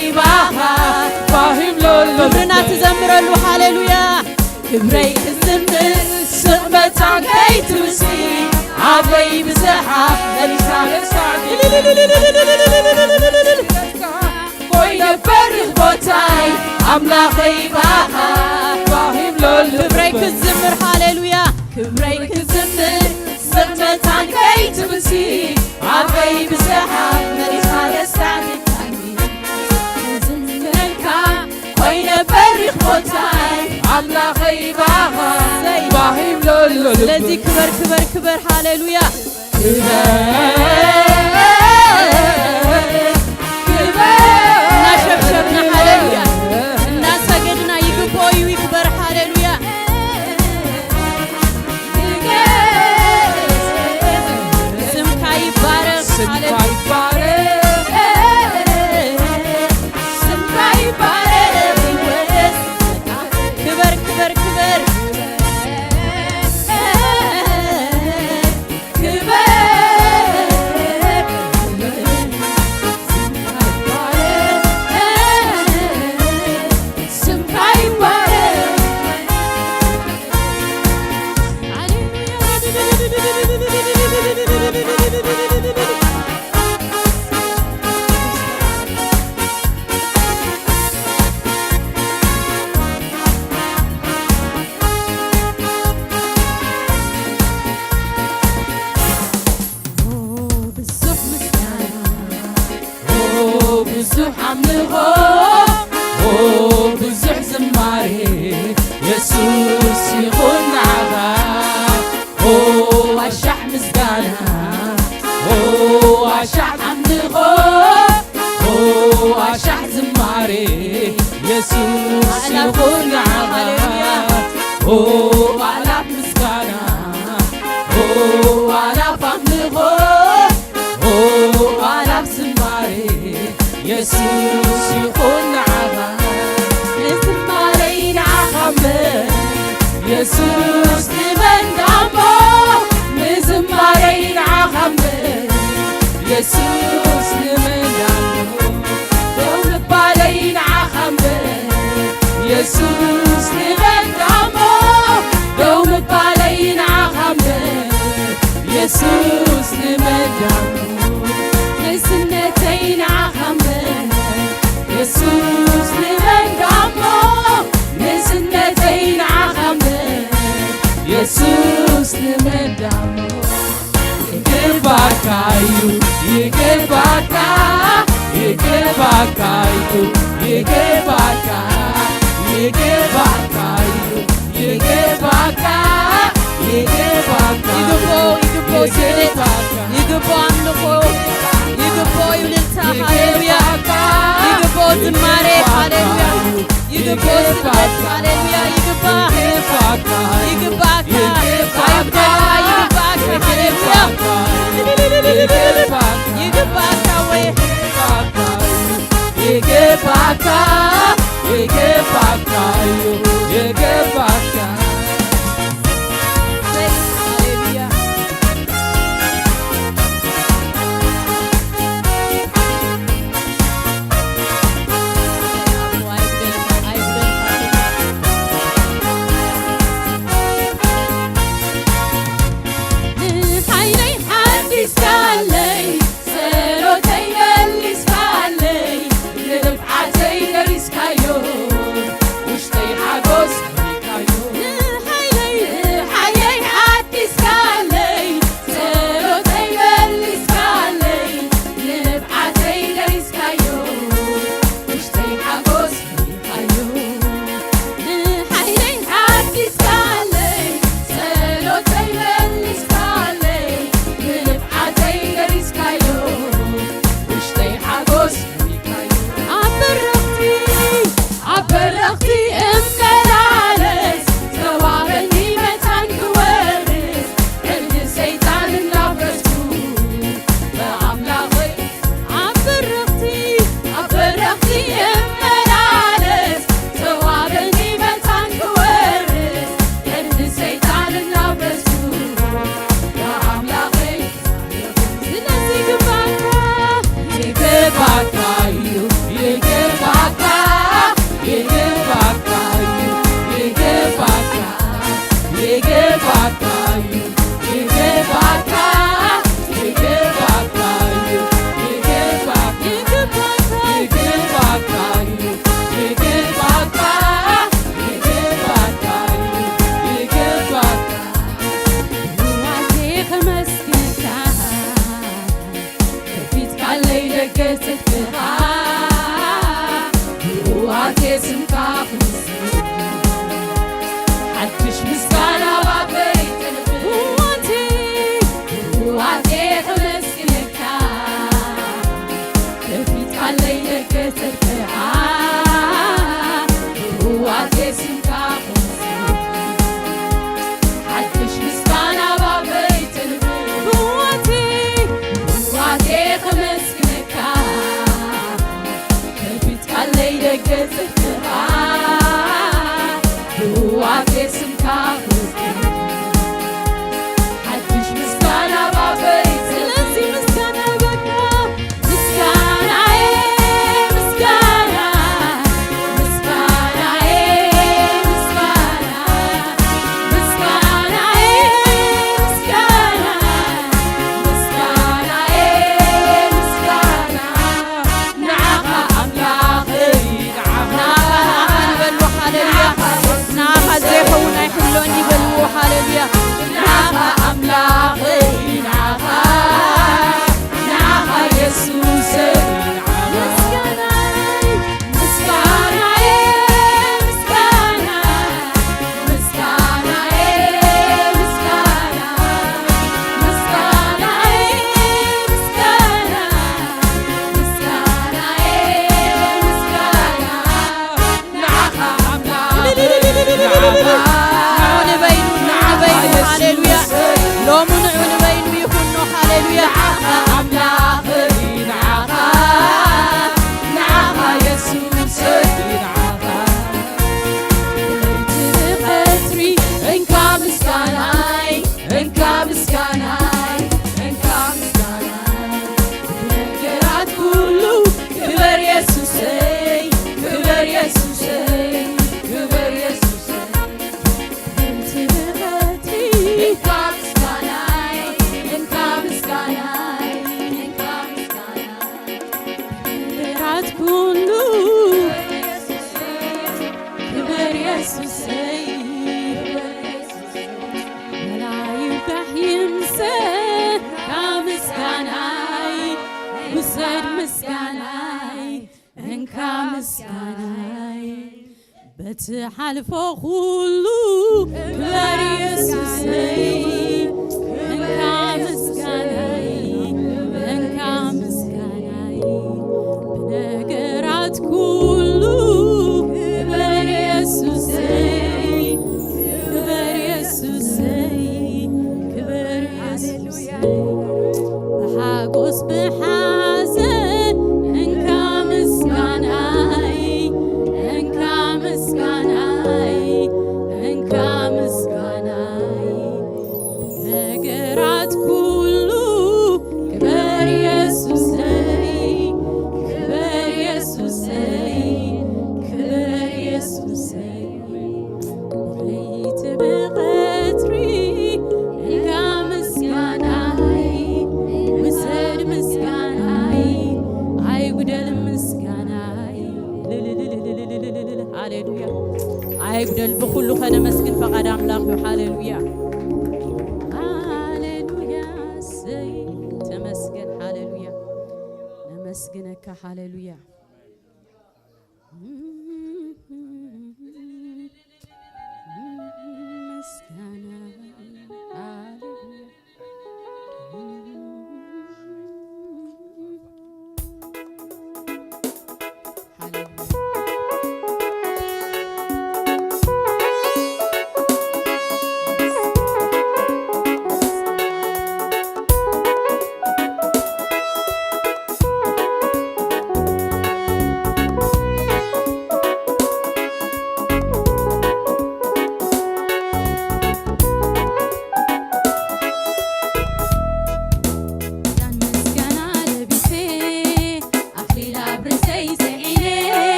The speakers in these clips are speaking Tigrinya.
ይባኻ ባሂም ሎሎ ክብርና ትዘምረሉ። ሃሌሉያ። ክብረይ ክዝምር ስቕ መታን ከይትውሲ ኣበይ ብዝሓ መሊሳ ነሳኒ ኮይነ በሪኽ ቦታይ ኣምላኸይ ባኻ ባሂም ሎሎ ክብረይ ክዝምር። ሃሌሉያ። ክብረይ ክዝምር ስቕ መታን ከይትውሲ ኣበይ ብዝሓ መሊሳ ነሳኒ ዝምረልካ ኮይነ በሪኽ ቦታይ ኣምላኸይ ባኻ ባሂም ሎሎ ስለዚ ክበር ክበር ክበር። ሃሌሉያ። ክበር ክበር እናሸብሸብና። ሃሌሉያ። እናሰገድና ይግብኦ እዩ ይክበር። ሃሌሉያ። ስምካ ይባረክ። ስምካ ሃሌሉያ። ይባረክ። ስምካ ይባረክ። ክበር ክበር ክበር። ክበር። ስምካ ይባረክ። ብዙሕ ምስጋና፣ ኦ ብዙሕ ኣምልኾ፣ ኦ ብዙሕ ዝማሬ፣ የሱስ ይኹን ንዓኻ። ኦ ኣሻዕ ምስጋና፣ ኦ ኣሻዕ ኣምልኾ፣ ኦ ኣሻዕ ዝማሬ፣ የሱስ ይኹን ንዓኻ። ኦ ኣላፍ ምስጋና፣ ኦ ኣላፍ ኣምልኾ፣ ኦ ኣላፍ ዝማሬ፣ የሱስ ይኹን ንዓኻ። ንዝማሬይ ንዓኻ እምበር፣ የሱስ ንመን ዳሞ? ንዝማሬይ ንዓኻ እምበር፣ የሱስ ንመን ዳሞ? ደው ምባለይ ንዓኻ እምበር፣ የሱስ ንመን ዳሞ? ደው ምባለይ ንዓኻ እምበር፣ የሱስ ንመን ዳሞ? ንእስነተይ ንዓኻ እምበር፣ የሱስ ንመን ዳሞ? ንእስነተይ ንዓኻ እምበር፣ የሱስ ንመን ዳሞ? ይግባካ እዩ፣ ይግባካ፣ ይግባካ እዩ፣ ይግባካ፣ ይግባካ እዩ፣ ይግባካ፣ ይግባካ፣ ይግባው፣ ይግባው፣ ስግደት፣ ይግባው፣ ኣምልኾ፣ ይግባው፣ ይልልታ፣ ሃሌሉያ፣ ይግባው፣ ዝማሬ፣ ሃሌሉያ። ይግባው ስግደት፣ ሃሌሉያ፣ ይግባ፣ ይግባካ፣ ይግባካ፣ ይግባካ፣ ሃሌሉያ። ይግባካ ወይ ይግባካ፣ ይግባካ እዩ፣ ይግባካ። ሃሌሉያ። ጽድቅኻ ብዋቴ ስምካ ክምስል ሓድሽ ምስጋና ባበይ ብዋቴ ብዋቴ ከመስግነካ ከፊት ካለይ ደገ ጽድቅኻ ብዋቴ ስምካ ክምስል ሓድሽ ምስጋና ባበይ ጽድቅኻ ብዋቴ ብዋቴ ከመስግነካ ከፊት ካለይ ደገ ጽድቅኻ ብዋቴ ስምካ ክምስል ሓድሽ ምስጋና ባበይ ስለዚ ምስጋና በቃ ምስጋናዬ ምስጋና ምስጋናዬ ምስጋና ምስጋናዬ ምስጋና ምስጋናዬ ምስጋና ንዓኻ ኣምላኸይ ንዓኻ ንዓኻ ንበሉ ሃሌሉያ ንዓኻ ንዓኻ ዘይኸውን ኣይሕሎን ይበልዎ ሃሌሉያ ንዓኻ ኣምላኸይ ንዓኻ ንዓኻ የሱሰይ ንዓኻ ምስጋናይ ምስጋናይ ምስጋና ንዑ ንበይኑ፣ ንዑ ንበይኑ፣ ሃሌሉያ። ሎሚ ንዑ ንበይኑ ይኹኖ፣ ሃሌሉያ። ንዓኻ ኣምላኸይ፣ ንዓኻ፣ ንዓኻ የሱሰይ፣ ንዓኻ። ለይቲ ብቐትሪ እንካ ምስጋናይ፣ እንካ ምስጋናይ፣ እንካ ምስጋናይ። ነገራት ኩሉ ክበር የሱሰይ፣ ክበር የሱሰይ፣ ክበር የሱሰይ። ለይቲ ብቐትሪ እንካ ምስጋናይ፣ እንካ ምስጋናይ፣ እንካ ምስጋናይ። ነገራት ኩሉ ክበር የሱሰይ፣ ክበር የሱሰይ። መላዩ ካሕይምሰ ካብ ምስጋናይ ውሰድ ምስጋናይ እንካ ምስጋናይ በቲ ሓልፎ ኩሉ ክበር የሱሰይ እንካ ምስጋናይ እንካ ምስጋናይ ብነገራት ኩሉ ክበር የሱሰይ ክበር የሱሰይ ክበር የሱሰይ ብሓጎስ ብሓዘን እንካ ምስጋናይ እንካ ምስጋናይ እንካ ምስጋናይ ነገራት ኩሉ ክበር የሱሰይ ክበር የሱሰይ ክበር የሱሰይ ለይቲ ብቐትሪ እንካ ምስጋናይ ውሰድ ምስጋናይ ኣይጉደል ምስጋናይ ሃሌሉያ ኣይጉደል ብኩሉ ከነመስግን ፈቓድ ኣምላኽ እዩ ሃሌሉያ ሃሌሉያ ሰይ ተመስገን ሃሌሉያ ነመስግነካ ሃሌሉያ ምስጋና ሃሌሉያ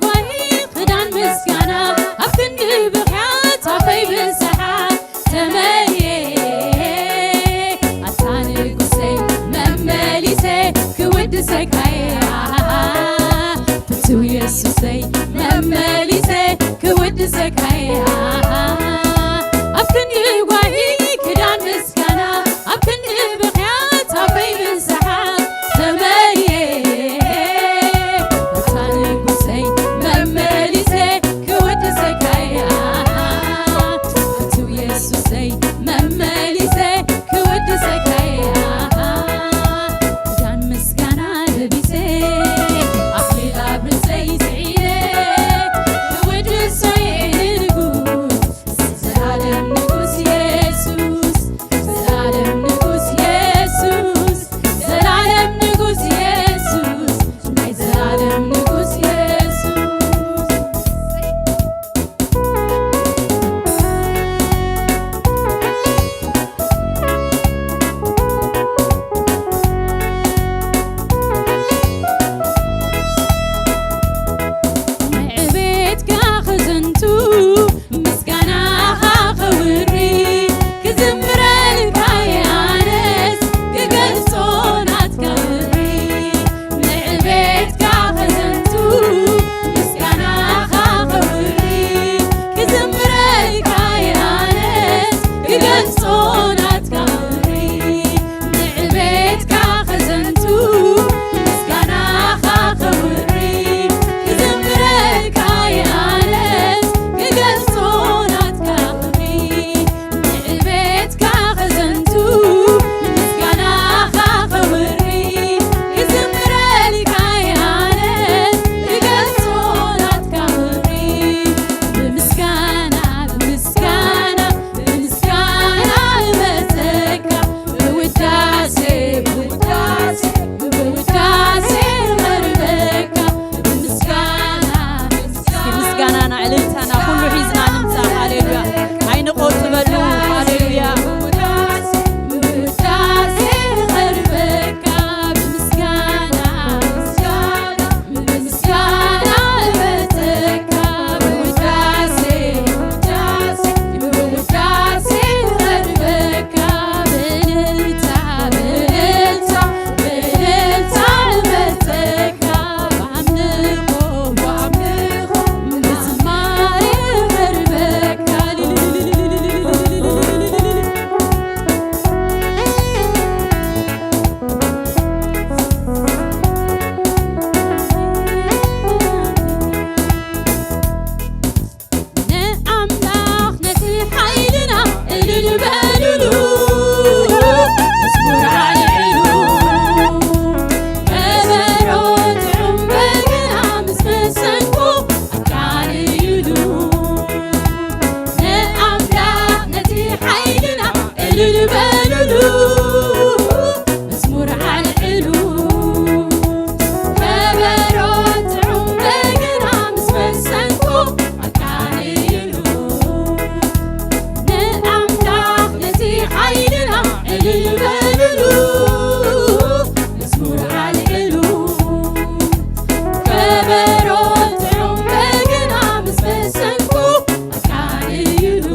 ጓሂ ክዳን ምስጋና ኣብ ክንዲ ብኽያት ኣፈይ ብዝሓ ተመልየ ኣታ ንጉሰይ መመሊሰ ክውድሰካየ ፍትው የሱሰይ መመሊሰ ክውድሰካየ ኣብ ክንዲ ጓሂ ክዳን ምስጋና ኣብ ክንዲ ብኽያት ኣፈይ ብዝሓ ተመልየ ኣታ ንጉሰይ መመሊሰ ክውድሰካየ ፍትው የሱሰይ መመሊሰ ክውድሰካየ ክዳን ምስጋና ለቢሰ ኣኽሊል ኣብ ርእሰይ ስዒረ ክውድሶየ ንንጉስ ዘላለም ንጉስ የሱስ ዘላለም ንጉስ የሱስ ዘላለም ንጉስ የሱስ ናይ ዘላለም ንጉስ የሱስ ንዕቤትካ ክዝንቱ ምስጋናኻ ከውሪ ክዝምረልካ የኣነስ ክገልጾ ናትካ ክብሪ ንዕቤትካ ከዘንቱ ምስጋናኻ ከውሪ ክዝምረልካ የኣነስ ክገልጾ ናትካ ክብሪ ንዕቤትካ ከዘንቱ ምስጋናኻ ከውሪ ክዝምረልካ የኣነስ ክገልጾ ናትካ ክብሪ ንዕቤትካ ከዘንቱ ምስጋናኻ ከውሪ ክዝምረልካ የኣነስ ክገልጾ ናትካ ክብሪ ብምስጋና ብምስጋና ብምስጋና እመጸካ ብውዳሴ ብውዳሴ ብውዳሴ እቐርበካ ብምስጋና እስኪ ምስጋናና እልልታና ኩሉ ሒዝና ንምጻእ ሃሌሉያ ኣይንቆጥበሉ ሃሌሉያ ብውዳሴ ብውዳሴ እቐርበካ ብምስጋና ምስጋና ንኣምላኽ ነቲ ሓይልና እልል በሉሉ፣ መዝሙር ኣልዒሉ፣ ከበሮ ጥዑም በገና ምስ መሰንቆ ኣቃልዩሉ። ንኣምላኽ ነቲ ሓይልና እልል በሉሉ፣ መዝሙር ኣልዕሉ። ከበሮ ጥዑም በገና ምስ መሰንቆ ኣቃልዕሉ። ንኣምላኽ ነቲ ሓይልና እልል በልሉ። መዝሙር ኣልዕሉ። ከበሮ ጥዑም በገና ምስ መሰንቆ ኣቃልዕሉ።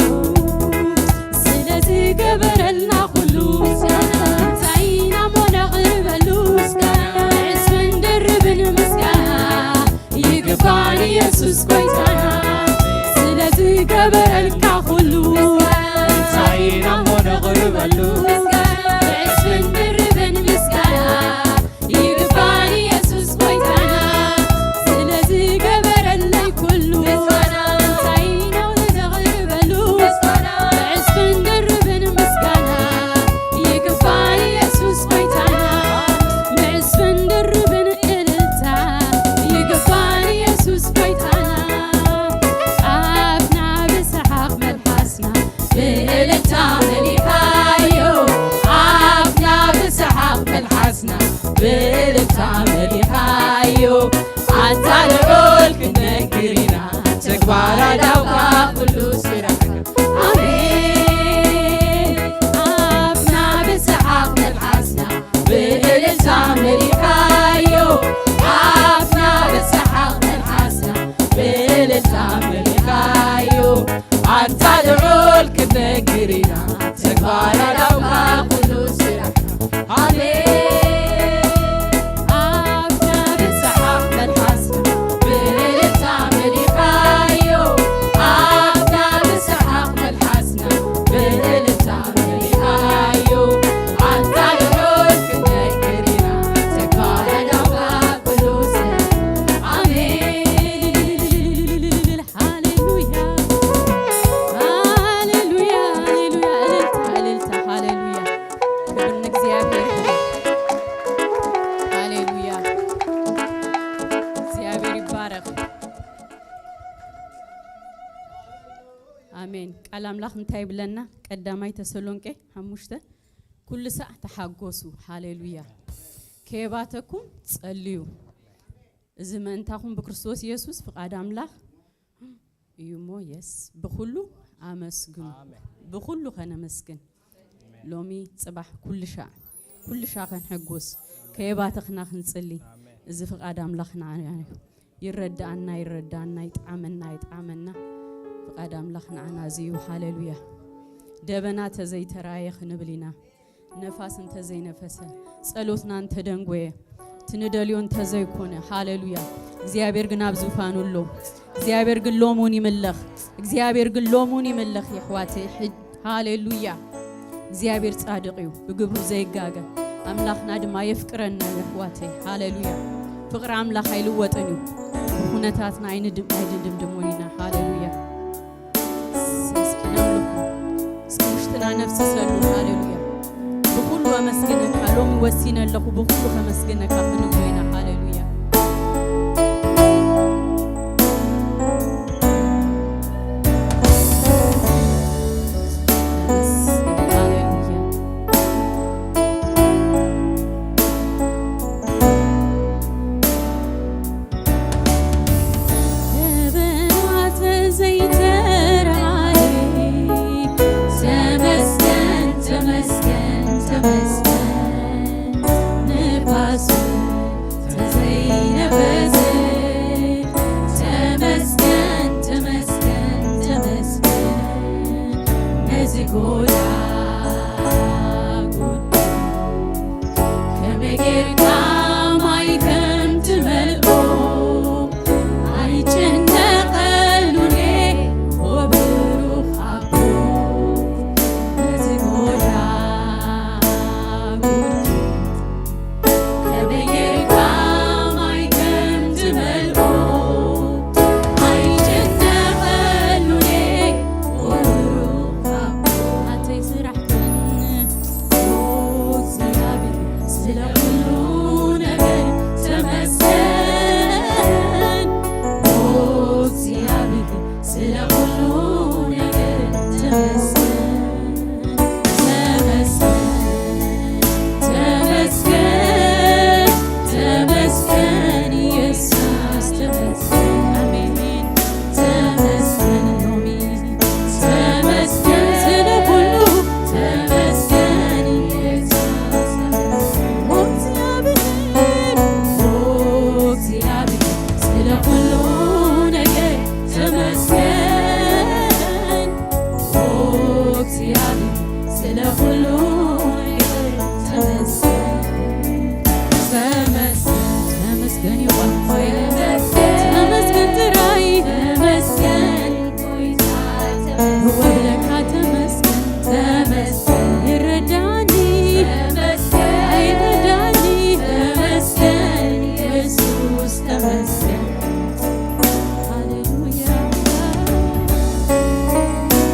ስለ ዝገበረልና ኩሉ ምስጋና እንታይ ኢና እሞ ነቕርበሉ? ምስጋና ዕስብን ድርብን ምስጋና ይግባን ኢየሱስ ጎይታና። ስለ ዝገበረልካ ኩሉ እንታይ ኢና እሞ ነቕርበሉ? ዕስብን ድርብን ምስጋና ይግባን ኢየሱስ ጎይታና። ስለ ዝገበረለይ ኩሉ እንታይ ነው ዘቕርበሉ? ዕስብን ድርብን ምስጋና ይግባን ኢየሱስ ጎይታና። ዕስብን ድርብን እልልታ ይግባን ኢየሱስ ጎይታና። ኣፍና ብሰሓቕ መልሓስና ብእልልታ መሊኻዮ። ኣፍና ብሰ ኣሜን። ቃል ኣምላኽ እንታይ ይብለና? ቀዳማይ ተሰሎንቄ ሓሙሽተ፣ ኩሉ ሳዕ ተሓጎሱ። ሃሌሉያ። ከየባተኩም ጸልዩ። እዚ ምእንታኹም ብክርስቶስ ኢየሱስ ፍቓድ ኣምላኽ እዩ እሞ፣ የስ፣ ብኹሉ ኣመስግኑ። ኣሜን። ብኹሉ ከነመስግን። ሎሚ ጽባሕ ኩሉ ሻዕ፣ ኩሉ ሻዕ ከንሕጎስ፣ ከየባተኽና ክንጽሊ። ኣሜን። እዚ ፍቓድ ኣምላኽ ንዓና እዩ። ይረዳኣና፣ ይረዳኣና፣ ይጥዓመና፣ ይጥዓመና። ፍቓድ ኣምላኽ ንዓና እዚ እዩ። ሃሌሉያ። ደበና ተዘይተራየ ክንብል ኢና። ነፋስ እንተዘይነፈሰ፣ ጸሎትና እንተደንጎየ፣ ትንደልዮ እንተዘይኮነ፣ ሃሌሉያ። እግዚኣብሔር ግን ኣብ ዙፋኑ ኣሎ። እግዚኣብሔር ግን ሎም እውን ይምለኽ። እግዚኣብሔር ግን ሎም እውን ይምለኽ፣ የሕዋተይ። ሕጅ-፣ ሃሌሉያ። እግዚኣብሔር ጻድቕ እዩ፣ ብግብሩ ዘይጋገ። ኣምላኽና ድማ የፍቅረና እዩ፣ የሕዋተይ። ሃሌሉያ። ፍቕሪ ኣምላኽ ኣይልወጥን እዩ። ብኹነታትና ኣይንድም-፣ ኣይንድምድሞን ኢና። ሃሌሉያ። እስኪ ነምልኾ። እስኪ ውሽጥና ነፍስሰሉ። ሃሌሉያ። ብኹሉ ኣመስግነካ። ሎሚ ወሲነ ኣለኹ ብኹሉ ከመስግነካ ክንብሎ ኢና። ሃሌሉያ። ሃሌሉያ። ደበና ተዘይተራእየ፣ ተመስገን፣ ተመስገን፣ ተመስገን። ንፋስ ተዘይነበሰ፣ ተመስገን፣ ተመስገን፣ ተመስገን። ነዚ ጎዳጉድ ከመይ ጌርካ ማይ ከም ትመልኦ ኣይጨነቐሉን እየ፣ ኦ ብሩኽ ኣቦ። ነዚ ጎዳጉድ ከመይ ጌርካ ማይ ከም ትመልኦ ኣይጨነቐሉን እየ፣ ኦ ብሩኽ ኣቦ። ኣተይ ስራሕ እግዚኣብሔር ስለ ኩሉ ነገር ተመስገን። ኦ እግዚኣብሔር ስለ ኩሉ ነገር ተመስገን። ተመስገን፣ ተመስገን፣ ተመስገን ኢየሱስ ተመስገን። ኣሜን። ተመስገን ሎሚ ተመስገን ስለ ኩሉ ተመስገን ኢየሱስ ተመስገን። ኦ እግዚኣብሔር፣ ኦ እግዚኣብሔር ስለ ኩሉ ነገር ተመስገን። ኦ እግዚኣብሔር ስለ ኩሉ ነገር ተመስገን። ተመስገን፣ ተመስገን ይሁን። ተመስገን ጥራይ። ተመስገን። ወብለካ ተመስገን። ተመስገን። ይረዳኒ። ተመስገን። ኣይረዳኒ። ተመስገን። ኢየሱስ ተመስገን። ሃሌሉያ።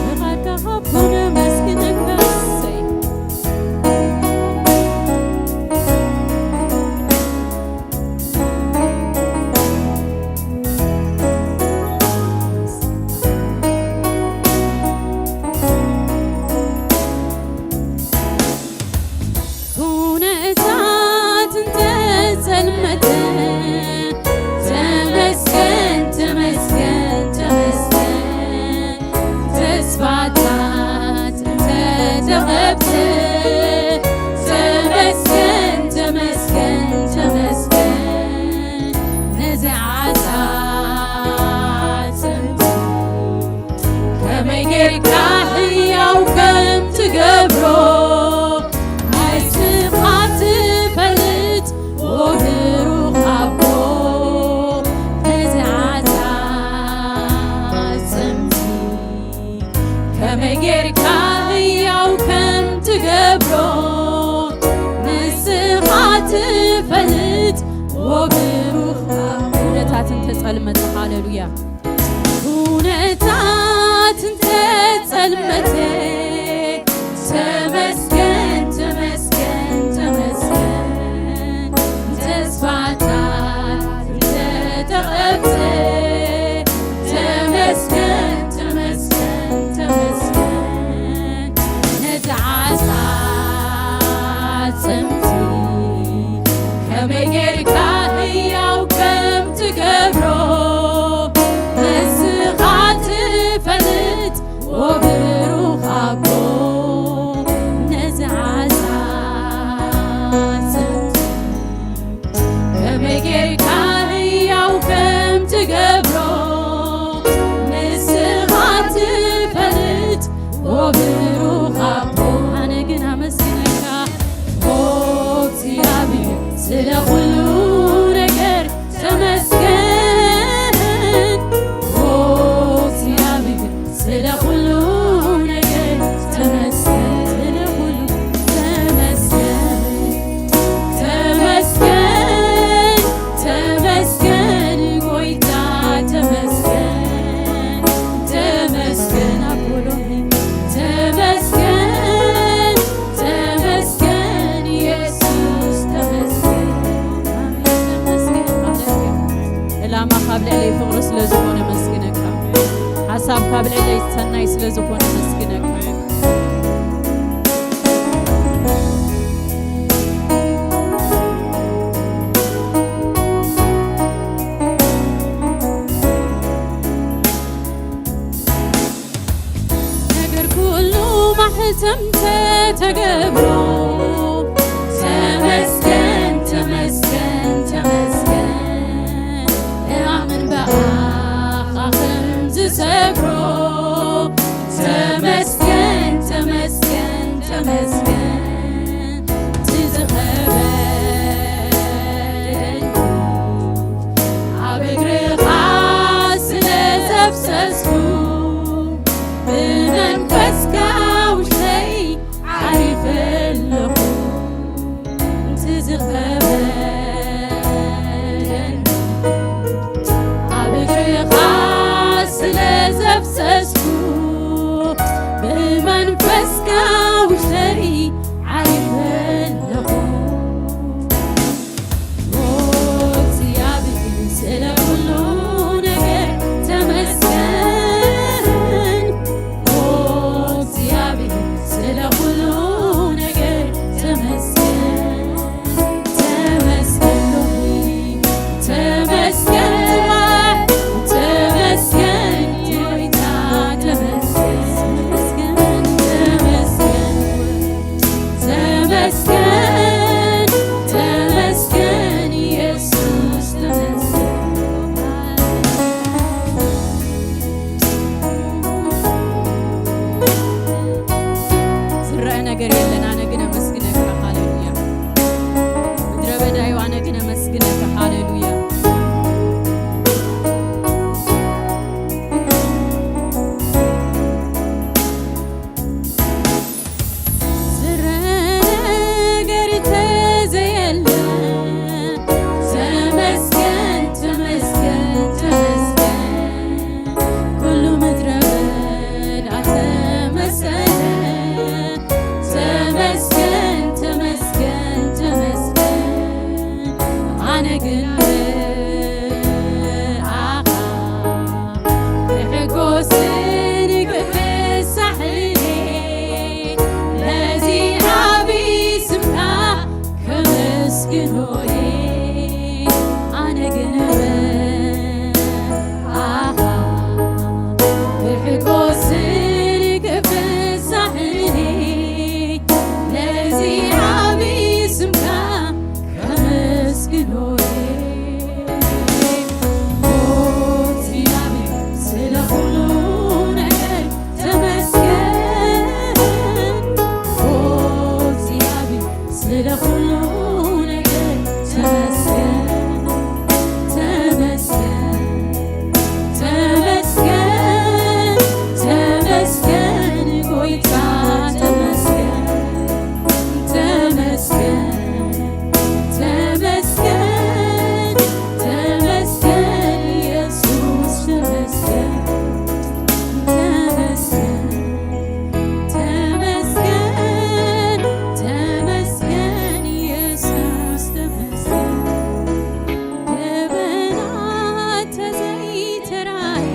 ብቓልካ ካብ ኮነ መስግነካ። እሰይ። ኩነታት እንተጸልመተ፣ ተመስገን፣ ተመስገን፣ ተመስገን። ተስፋታት እንተተቐብተ፣ ተመስገን፣ ተመስገን፣ ተመስገን። ነዚ ዓጻጽምቲ ከመይ ጌርካ ህያው ከም ትገብሮ ንስኻ ትፈልጥ፣ ኦ ብሩኽ ኣቦ። ነዚ ዓጻጽምቲ ከመይ ጌርካ ህያው ከም ትገብሮ ንስኻ ትፈልጥ፣ ኦ ብሩኽ ኣቦ። ኩነታት እንተጸልመተ፣ ሃሌሉያ። ኩነታት እንተጸልመተ፣ ተመስገን፣ ተመስገን፣ ተመስገን። ተስፋታት እንተተቐብጸ፣ ተመስገን፣ ተመስገን፣ ብሩኽ ኣቦ ኣነ ግን ኣመስግነካ ኦ እግዚኣብሔር ስለ ኩሉ ነገር ተመስገን ኦ እግዚኣብሔር ስለ ኩሉ ነገር ተመስገን ስለ ኩሉ ተመስገን ተመስገን ተመስገን ጎይታ ተመስገን ተመስገን ኣቦሎሚ ተመስገን ተመስገን የሱስ ተመስገን ኣሜን ተመስገን ሃሌሉያ ዕላማ ካብ ልዕለይ ፍቕሪ ስለ ዝኾነ መስግነካ ሓሳብ ካብ ልዕለይ ሰናይ ስለ ዝኾነ መስግነካ ነገር ኩሉ ማሕተም ተተገብሮ ተመስገን ተመስገን ተመስገን እኣምን ብኣኻ ከም ዝሰግሮ ተመስገን ተመስገን ተመስገን ትዝኸበደኒ ኣብ እግርኻ ስለ ዘፍሰስኩ ብመንፈስካ ውሽጠይ ዓሪፈ ኣለኹ ትዝኸበደኒ ኣብ እግርኻ ስለ ዘፍሰስኩ ብመንፈስካ ውሽጠይ ዓሪፈ ኣለኹ ኦ እግዚኣብሔር ስለ ኩሉ ነገር ተመስገን ኦ እግዚኣብሔር ስለ ኩሉ ነገር ተመስገን ተመስገን ሎሚ ተመስገን ጽባሕ ተመስገን ጎይታ ተመስገን ተመስገን ተመስገን ተመስገን የሱስ ተመስገን ዝረአ ነገር የለን ኣነ ግን ኣመስግነካ ሃሌሉያ ምድረ በዳ እዩ ኣነ ግን ኣመስግነካ ሃሌሉያ ዝረአ ነገር ተዘየለ ተመስገን ተመስገን ተመስገን ኩሉ ምድረ በዳ ተመሰለ ተመስገን ተመስገን ተመስገን ኣነ ግን ብኣኻ ክሕጎስን ክፍሳሕን ነዚ ዓቢ ስምካ ከመስግኖ ኣነ ግን ብኣኻ ክሕጎስን ክፍሳሕን ነዚ ዓቢ ስምካ ከመስግኖ ኦ እግዚኣብሔር ስለ ኩሉ ነገር ተመስገን ኦ እግዚኣብሔር ስለ ኩሉ ነገር ተመስገን ተመስገን ተመስገን ተመስገን ጎይታ ተመስገን ተመስገን ተመስገን ተመስገን የሱስ ተመስገን ተመስገን ተመስገን ተመስገን የሱስ ተመስገን ደበና ተዘይተራየ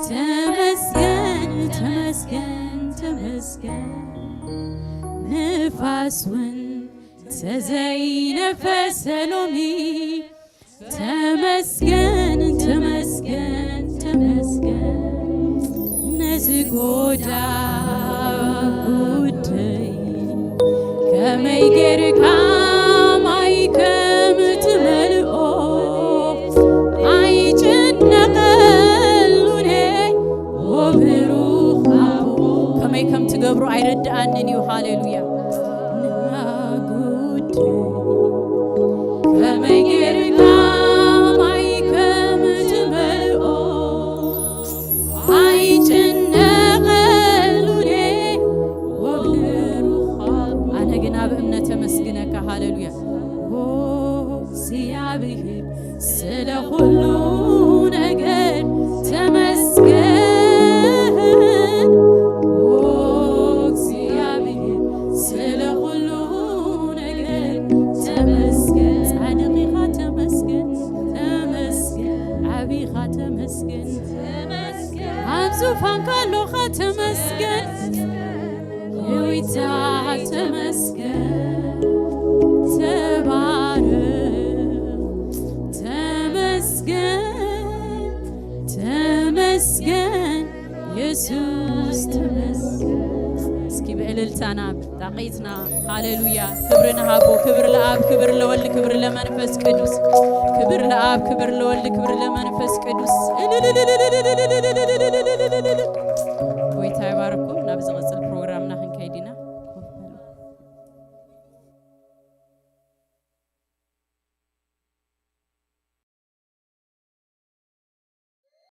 ተመስገን ተመስገን ተመስገን ንፋስ እውን ተዘይነፈሰ ሎሚ ተመስገን ተመስገን ተመስገን ነዚ ጎዳ ጉደይ ከመይ ጌርካ ማይ ከም ትመልኦ ኣይጨነቐሉነ ኦ ብሩኽ ኣቦ ተመስገን፣ ተመስገን። ኣብ ዙፋንካ ኣሎኻ፣ ተመስገን። የዊታ፣ ተመስገን። ተባረክ፣ ተመስገን፣ ተመስገን። የሱስ ተመስገን። እስኪ ብእልልታና ጣቂትና ሃሌሉያ ክብሪ ንሃቦ። ክብሪ ለኣብ፣ ክብሪ ለወልድ፣ ክብሪ ለመንፈስ ቅዱስ። ክብሪ ለኣብ፣ ክብሪ ለወልድ፣ ክብሪ ለመንፈስ ቅዱስ።